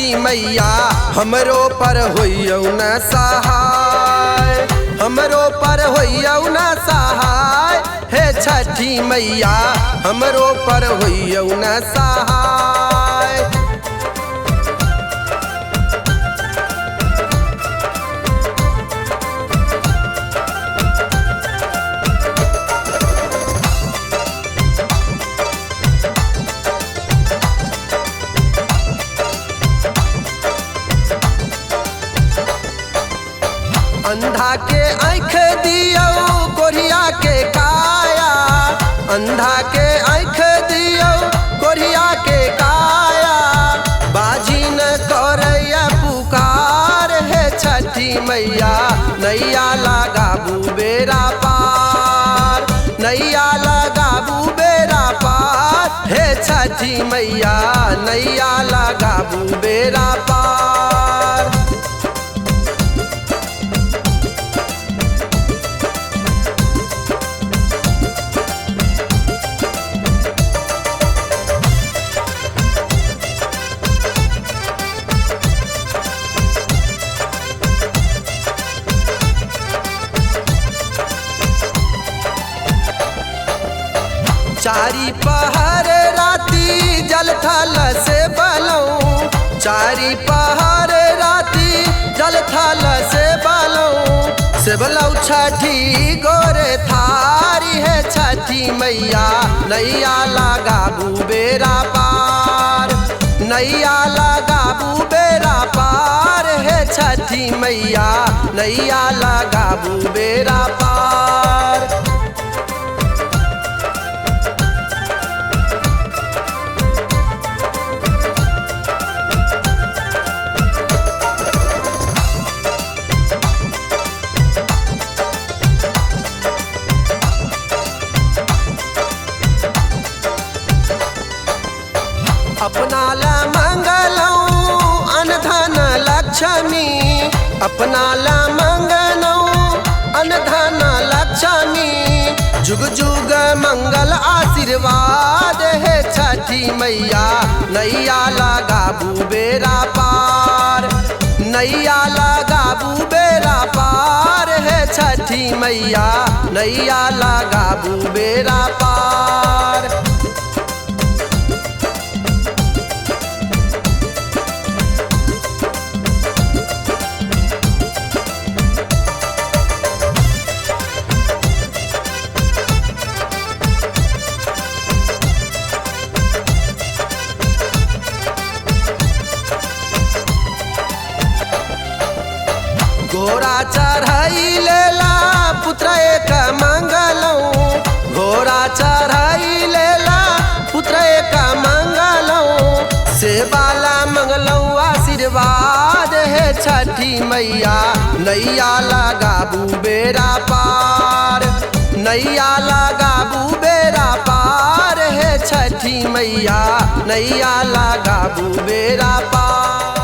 छठी मैया हमरो पर होइयौ न सहाय, हमरो पर होइयौ न सहाय। हे छठी मैया हमरो पर होइयौ न सहाय। अंधा के आँख दियौ कोढ़िया के काया, अंधा के आँख दियौ कोढ़िया के काया। बाजी न करैया पुकार हे छठी मैया, नैया लगाबू बेरा पार, नैया लगाबू बेरा पार। हे छठी मैया नैया लगाबू बेरा पार। चारी पहर राती जल थल से बलौं, चारी पहर राती जल थल से बलौं। से बलौं छठी गोरे थारी है छठी मैया, नैया लगाबू बेरा पार, नैया लगाबू बेरा पार। हे छठी मैया नैया लगाबू बेरा पार। अपना ला मंगलौं अनधन लक्ष्मी, अपना ला मंगलौं अनधन लक्ष्मी। जुग जुग मंगल आशीर्वाद हे छठी मैया, नैया लगाबू बेरा पार, नैया लगाबू बेरा पार। हे छठी मैया नैया लगाबू बेरा पार। घोड़ा चढ़ाई लेला पुत्र एक मंगलौं, घोड़ा चढ़ाई लेला पुत्र एक मंगलौं। से बाला मंगलौं आशीर्वाद हे छठी मैया, नैया लगाबू बेरा पार, नैया लगाबू बेरा पार। हे छठी मैया नैया लगाबू बेरा पार।